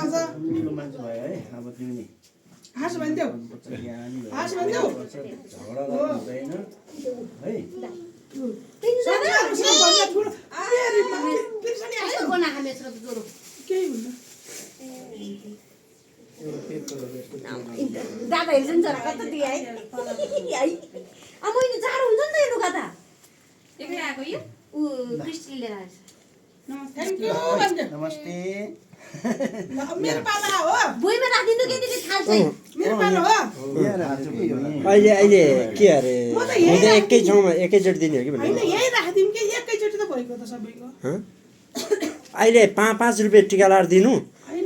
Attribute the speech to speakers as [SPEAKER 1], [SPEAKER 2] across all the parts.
[SPEAKER 1] आज
[SPEAKER 2] ठुलो मान्छे भयो है अब तिमी
[SPEAKER 1] हाँस भन्देऊ हाँस भन्देऊ
[SPEAKER 2] झगडा गर्नु हुँदैन है
[SPEAKER 1] केही हुन्न
[SPEAKER 3] दादा हेर्छ नि जरा कता दिए है अब मैले जाडो हुन्छ नि त यो लुगा त
[SPEAKER 4] एक्लै आएको यो
[SPEAKER 3] ऊ क्रिस्टले लिएर आएछ
[SPEAKER 1] थ्याङ्क यू भन्देऊ
[SPEAKER 2] नमस्ते
[SPEAKER 1] मेरो पाला हो
[SPEAKER 3] बोइमा राखिदिनु के दिदी थाल चाहिँ
[SPEAKER 1] मेरो पाला हो
[SPEAKER 5] अहिले के अरे हुँदै एकै ठाउँमा एकैचोटि दिने हो कि
[SPEAKER 1] होइन यही राखिदिउँ कि एकैचोटि त भएको त सबैको
[SPEAKER 5] अहिले 5 रुपियाँ टिका लाएर दिनु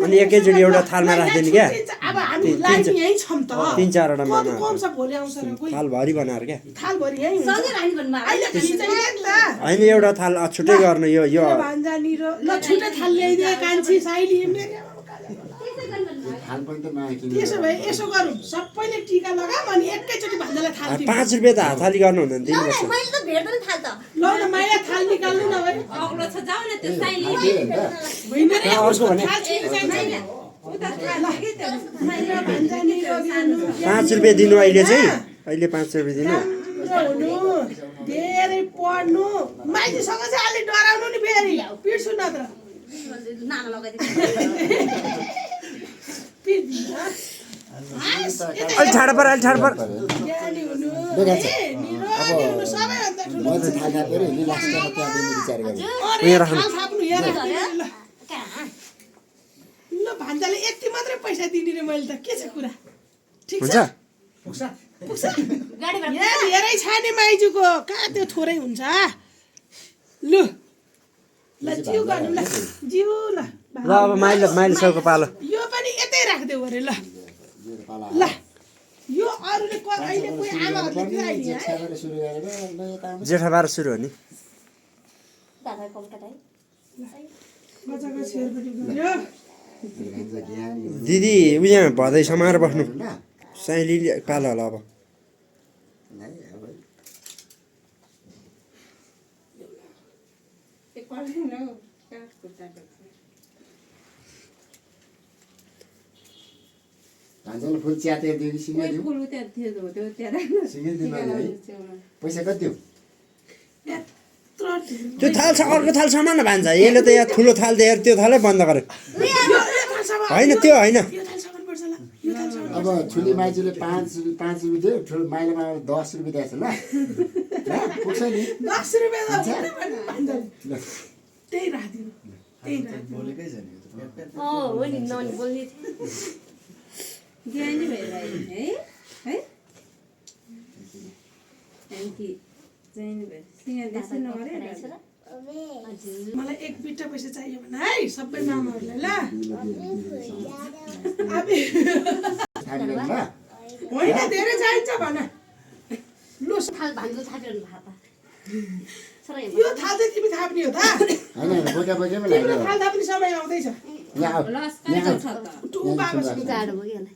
[SPEAKER 5] अनि एकैचोटि एउटा थालमा राखिदिनु क्या
[SPEAKER 1] अब हामी लाइन यही छौँ त
[SPEAKER 5] 3-4 वटा
[SPEAKER 1] कति कम छ भोलि आउँछ र कोही
[SPEAKER 5] थाल भरि बनाएर क्या
[SPEAKER 1] थाल भरि यही हुन्छ
[SPEAKER 3] सँगै राख्नु भन्नु
[SPEAKER 1] अहिले खिच्दैन नि त
[SPEAKER 5] होइन एउटा थाल छुट्टै गर्नु यो
[SPEAKER 1] भान्जा निरो ल छुट्टै थाल ल्याइदिए कान्छी साइली मेरो
[SPEAKER 6] थाल पनि त नआए किन
[SPEAKER 1] त्यसो भए यसो गरौँ सबैले टिका लगाऊँ अनि एकैचोटि भान्जालाई थाल दिउँ
[SPEAKER 5] 5 रुपियाँ त हातथाली गर्नु हुँदैन दिनुपर्छ
[SPEAKER 3] मैले त भेट्दैन थाल त
[SPEAKER 1] ल न माया थाल निकाल्नु न भाइ
[SPEAKER 4] अग्लो छ जाऊ न त्यो साइली
[SPEAKER 1] होइन रे
[SPEAKER 5] अर्को भने
[SPEAKER 1] थाल चाहिन्छ
[SPEAKER 4] उता थाल के त्यो
[SPEAKER 1] भान्जा निरो दिनु
[SPEAKER 5] 5 रुपियाँ दिनु अहिले चाहिँ अहिले 5 रुपियाँ दिनु
[SPEAKER 1] राम्रो हुनु धेरै पढ्नु माइतीसँग चाहिँ अलि डराउनु नि फेरि पिट्छु नत्र
[SPEAKER 3] नाना लगाइदिनु
[SPEAKER 5] अलि ठाडो पर
[SPEAKER 1] ज्ञानी हुनु है निरो दिनु सबैभन्दा ठुलो
[SPEAKER 6] म त थाहा खाएर नि लास्टमा त्यहाँ दिने विचार गरेँ
[SPEAKER 5] यहाँ राख्नु
[SPEAKER 1] थाल थाप्नु यहाँ राख्नु ल भान्जाले यति मात्रै पैसा दिने रे मैले त के छ कुरा ठिक
[SPEAKER 5] हुन्छ
[SPEAKER 1] छ पुग्छ
[SPEAKER 3] गाडीबाट
[SPEAKER 1] यहाँ धेरै छ नि माइजूको कहाँ त्यो थोरै हुन्छ लु ल जिउ गर्नु ल जिउ ल
[SPEAKER 5] ल अब माइल सबको पालो
[SPEAKER 1] यो पनि यतै राखिदेऊ अरे ल
[SPEAKER 6] मेरो पाला
[SPEAKER 1] ल यो अरूले अहिले कोही आमाहरूले दिइहाल्ने है
[SPEAKER 6] जेठाबाट सुरु गरेर ल यता आउनु
[SPEAKER 5] जेठाबार सुरु हो नि
[SPEAKER 3] दादा कम्प्युटर है
[SPEAKER 1] मजाको छेरपट्टि गऱ्यो
[SPEAKER 6] भन्छ ज्ञानी हुनु
[SPEAKER 5] दिदी उहाँ भदै समाएर बस्नु
[SPEAKER 6] ल
[SPEAKER 5] साइली पालो होला अब
[SPEAKER 6] है अब
[SPEAKER 4] त्यो पर्दैन हौ काठ खुट्टाको
[SPEAKER 6] भान्जाले फुल च्यातेर दियो कि सिँगै दिउँ
[SPEAKER 4] फुल उता थियो त्यो त्यहाँ
[SPEAKER 6] सिँगै दिनु है पैसा कति दिउँ
[SPEAKER 1] यत्रो
[SPEAKER 5] त्यो थाल छ अर्को थाल सामान भान्छ यसले त यहाँ ठुलो थाल दिएर त्यो थालै बन्द गर्यो होइन त्यो होइन
[SPEAKER 1] यो थाल सामान पर्छ ल यो थाल सामान
[SPEAKER 6] अब ठुली माइजूले 5 रुपियाँ दियो ठुलो माइला मामा 10 रुपियाँ दिएछ ल ल पुग्छ नि
[SPEAKER 1] 10 रुपियाँ त
[SPEAKER 6] ल
[SPEAKER 1] त्यही राखिदिनु त्यही राखिदिनु
[SPEAKER 2] बोलेकै छैन यो त
[SPEAKER 3] हो नि ननी बोल्ने
[SPEAKER 4] ज्ञानी भएर है है थ्याङ्क यू ज्ञानी भएर सिंह देश नगरे
[SPEAKER 3] हजुर
[SPEAKER 1] मलाई एक बिटा पैसा चाहियो भने है सबै मामाहरूलाई ल
[SPEAKER 6] थाल्नु ल
[SPEAKER 1] होइन धेरै चाहिन्छ भन लु
[SPEAKER 3] थाल भान्जो थापेर भात सर
[SPEAKER 1] यो थाल चाहिँ तिमी थाप्ने हो त
[SPEAKER 6] होइन बोका बोकेमा
[SPEAKER 1] तिम्रो
[SPEAKER 6] लाग्यो
[SPEAKER 1] थाल थाप्ने समय आउँदैछ
[SPEAKER 6] यहाँ आऊ
[SPEAKER 4] लस कहाँ जान्छ त
[SPEAKER 1] टु बाबासँग
[SPEAKER 3] जाडो भयो होला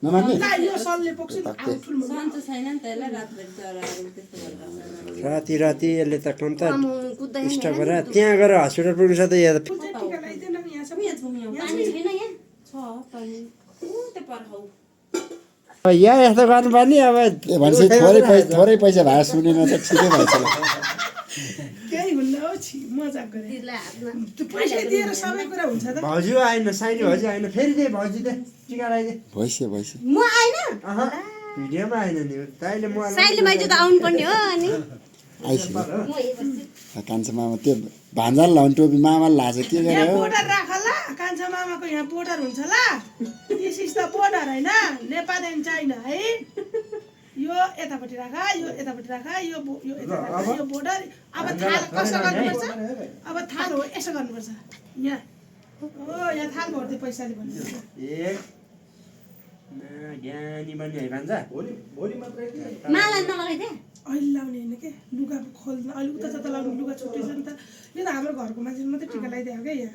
[SPEAKER 6] नमान्ने
[SPEAKER 1] ल यो सलले पोक्छु नि आउ ठुलो
[SPEAKER 4] सन्चो छैन नि त यसलाई रातभरि चराहरू त्यस्तो गरेर
[SPEAKER 5] राति यसले त कम त
[SPEAKER 3] आमु कुद्दैन
[SPEAKER 5] स्टप गरेर त्यहाँ गएर हस्पिटल पुग्छ त यहाँ त
[SPEAKER 1] फुल चाहिँ टिका लगाइदिएन नि यहाँसम्म
[SPEAKER 4] यहाँ छौँ यहाँ
[SPEAKER 3] पानी छैन यहाँ
[SPEAKER 4] छ पानी त्यो पर्खाउ
[SPEAKER 5] यहाँ यस्तो गर्नुपर्ने अब
[SPEAKER 6] ए भनेपछि थोरै पैसा भए सुनेन त ठिकै भएछ ल
[SPEAKER 1] केही हुन्न हो छि मजाक गरे
[SPEAKER 3] तिरलाई हातमा
[SPEAKER 1] त्यो पैसा दिएर सबै कुरा हुन्छ त
[SPEAKER 5] भाउजू आएन साइली भाउजू आएन फेरि दे भाउजू दे टिका लगाइदे
[SPEAKER 6] भइसक्यो
[SPEAKER 3] म आइन
[SPEAKER 5] भिडियोमा आएन नि तैँले म
[SPEAKER 3] साइली माइजू त आउनु पर्ने हो अनि
[SPEAKER 6] आइसक्यो
[SPEAKER 3] म यही बस्छु
[SPEAKER 6] कान्छा मामा त्यो भान्जाले लाउने टोपी मामाले लाछ के
[SPEAKER 1] यहाँ
[SPEAKER 6] गरे हो
[SPEAKER 1] बोर्डर राख ल कान्छा मामाको यहाँ बोर्डर हुन्छ ल दिस इज द बोर्डर होइन नेपाल एन्ड चाइना है यो यतापट्टि राख यो यतापट्टि राख यो यता राख यो बोर्डर अब थाल कसो गर्नुपर्छ अब थाल हो यसो गर्नुपर्छ यहाँ हो यहाँ थाल भर्दै पैसाले भन्नुपर्छ
[SPEAKER 5] एक ज्ञानी बन्ने है भान्जा
[SPEAKER 2] भोलि मात्रै
[SPEAKER 3] माला नलगाइदे
[SPEAKER 1] अहिले लाउने होइन के लुगा खोल्नु अहिले उता जता लाउने लुगा छुट्टै छ नि त यो त हाम्रो घरको मान्छेले मात्रै टिका लगाइदियो क्या यहाँ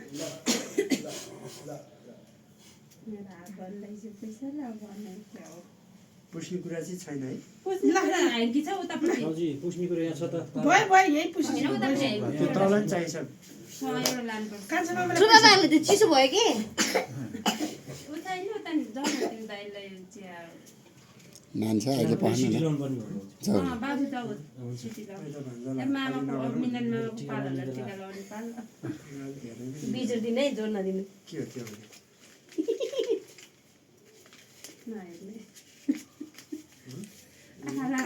[SPEAKER 4] मेरो हात बल्दैछ पैसा ल भन्ने क्या हो
[SPEAKER 5] पुस्ने कुरा चाहिँ छैन है
[SPEAKER 4] हाइकी छ उतापट्टि
[SPEAKER 2] हजुर पुस्नेको यहाँ छ त
[SPEAKER 1] भयो भयो यहीँ पुसी
[SPEAKER 4] होइन उतापट्टि
[SPEAKER 5] त्यो तल नि चाहिन्छ
[SPEAKER 4] एउटा लानुपर्छ
[SPEAKER 1] कान्छा मामाले
[SPEAKER 3] ठुलो बाबाले त चिसो भयो कि
[SPEAKER 6] मान्छ अहिले पढ्नु
[SPEAKER 2] सिटी
[SPEAKER 6] न
[SPEAKER 2] लाउनु पर्ने भयो
[SPEAKER 6] जाऊ
[SPEAKER 4] बाबु त हो सिटी लगाउनु मामाको मिलन मामाको पालालाई टिका लगाउने पाल
[SPEAKER 3] बिजोड दिनै जोड नदिनु
[SPEAKER 6] के हो त्यो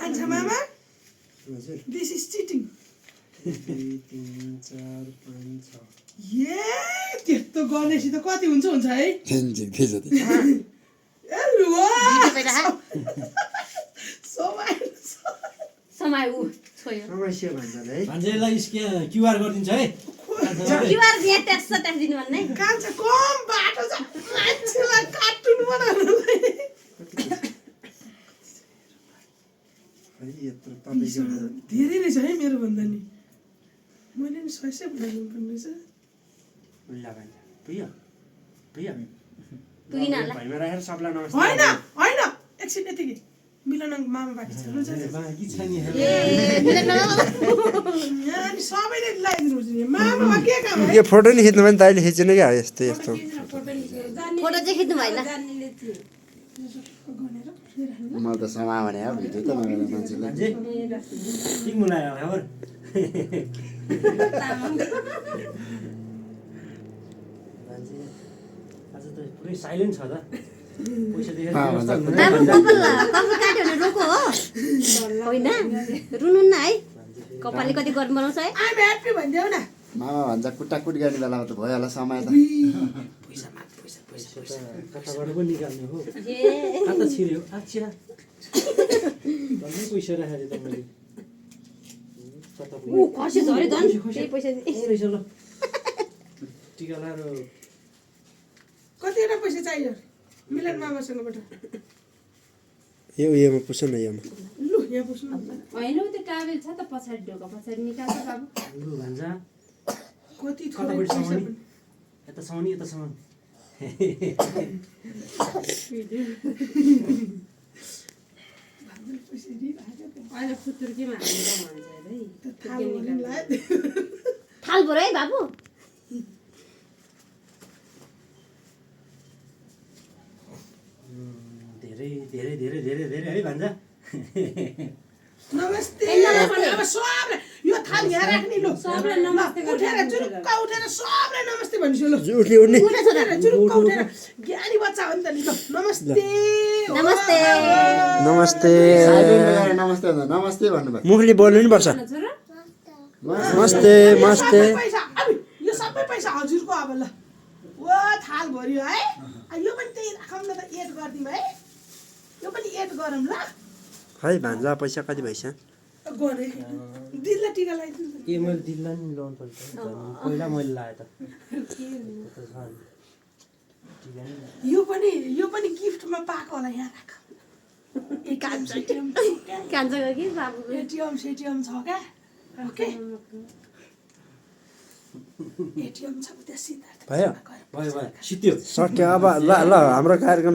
[SPEAKER 1] कान्छा मामा
[SPEAKER 6] हजुर
[SPEAKER 1] दिस इज चिटिङ
[SPEAKER 6] 2 3 4 5 6
[SPEAKER 1] ए त्यस्तो गर्नेसी त कति हुन्छ है
[SPEAKER 6] झिक थिएछ
[SPEAKER 1] ए लुवा
[SPEAKER 3] समय ऊ छोयो
[SPEAKER 6] समस्या भन्छ है
[SPEAKER 2] भान्जेलाई क्युआर गरिदिन्छ है
[SPEAKER 3] क्युआर दिए ट्याक्स दिनु भन्ने
[SPEAKER 1] कान्छा कम बाटो छ मान्छेलाई कार्टुन बनाउनुलाई
[SPEAKER 6] है यत्रो तपाईको
[SPEAKER 1] धेरै रहेछ है मेरो भन्दा नि मैले नि 600 बनाउनु पर्ने रहेछ
[SPEAKER 6] उल्ला भन्छ पुग्यो पुग्यो
[SPEAKER 3] पुगिन होला
[SPEAKER 6] भैमा राखेर सबलाई नमस्ते
[SPEAKER 1] होइन होइन एकछिन यतिकै मिलन मामा बाँकी छ लु जान्छ
[SPEAKER 2] बाँकी छ नि
[SPEAKER 3] ए मिलन मामा
[SPEAKER 1] यहाँ नि सबैले लगाइदिनुहुन्छ नि मामा के काम है
[SPEAKER 5] यो फोटो नि खिच्नु भने तैँले खिच्नु क्या यस्तो यस्तो
[SPEAKER 3] फोटो चाहिँ खिच्नु भएन
[SPEAKER 6] म त समा भने हो भिडियो त नगरेर मान्छेले
[SPEAKER 2] भान्जे के मुलायो खबर भान्जे आज त पुरै साइलेन्ट छ त पैसा देखेर
[SPEAKER 3] बाबु कपाल काट्यो भने रोको हो होइन रुनु न है कपालले कति गर्नु बनाउँछ है
[SPEAKER 1] आइम ह्याप्पी भनिदेऊ न
[SPEAKER 6] मामा भन्छ कुटाकुट गर्ने बेलामा त भयो होला समय त
[SPEAKER 2] कताबाट पनि निकाल्ने हो
[SPEAKER 3] ए
[SPEAKER 2] खाता छिर्यो आच्छा भन्ने पैसा राखेर त मैले कता
[SPEAKER 3] ऊ खसी झरे झन् त्यही पैसा
[SPEAKER 2] ए रहेछ ल टिका लाएर
[SPEAKER 1] कतिवटा पैसा चाहियो मिलन मामासँगबाट
[SPEAKER 5] यो उयोमा पुछ न योमा
[SPEAKER 1] लु यहाँ बस्नु
[SPEAKER 4] होइन ऊ त्यो काबिल छ त पछाडि ढोका पछाडि निकाल्छ बाबु
[SPEAKER 2] लु भान्जा
[SPEAKER 1] कति थोरै
[SPEAKER 2] कताबाट
[SPEAKER 1] पैसा
[SPEAKER 2] समाउने
[SPEAKER 1] पनि
[SPEAKER 2] यता समाउने यता समाउने
[SPEAKER 1] पैसा दिइरहेको थियो।
[SPEAKER 4] अहिले फुतुर्कीमा हालेर भन्छ है
[SPEAKER 1] त्यो थाल भरिनु लाग्यो।
[SPEAKER 3] थाल बरु है बाबु
[SPEAKER 2] धेरै धेरै धेरै धेरै धेरै है भान्जा
[SPEAKER 1] नमस्ते
[SPEAKER 3] ए, नमस्ते।
[SPEAKER 1] अब सबले यो थाल यहाँ राख्ने लु
[SPEAKER 4] सबलाई नमस्ते
[SPEAKER 1] ल, उठेर जुरुक्क उठेर सबलाई नमस्ते भन्छु लु
[SPEAKER 5] उठ्ने उठ्ने
[SPEAKER 1] उठेर जुरुक्क उठेर ज्ञानी बच्चा हो नि त नि ल नमस्ते
[SPEAKER 3] नमस्ते।
[SPEAKER 5] नमस्ते
[SPEAKER 6] साइलेन्ट लगाएर नमस्ते भन्दा नमस्ते भन्नुभयो
[SPEAKER 5] मुखले बोल्नु नि पर्छ
[SPEAKER 4] छोरा
[SPEAKER 5] नमस्ते नमस्ते
[SPEAKER 1] सबै पैसा अब यो सबै पैसा हजुरको अब ल ओ थाल भरियो है यो पनि त्यही राखौँ न त एड गरिदिउँ है यो पनि एड गरौँ ल
[SPEAKER 5] है भान्जा पैसा कति भइस
[SPEAKER 1] गरे दिदीलाई टिका लगाइदिनु त।
[SPEAKER 2] ए मैले दिदीलाई नि मिलाउनु पर्छ पहिला मैले लाएँ त
[SPEAKER 1] यो पनि गिफ्टमा पाएको होला यहाँ राख
[SPEAKER 3] कान्छाको कि बाबु
[SPEAKER 1] एटिएम सेटिएम छ क्या ओके एटिएम छ त्यहाँ सिद्धार्थ
[SPEAKER 5] भयो
[SPEAKER 2] भयो भयो सित्यो
[SPEAKER 5] सक्यो अब ल ल हाम्रो कार्यक्रम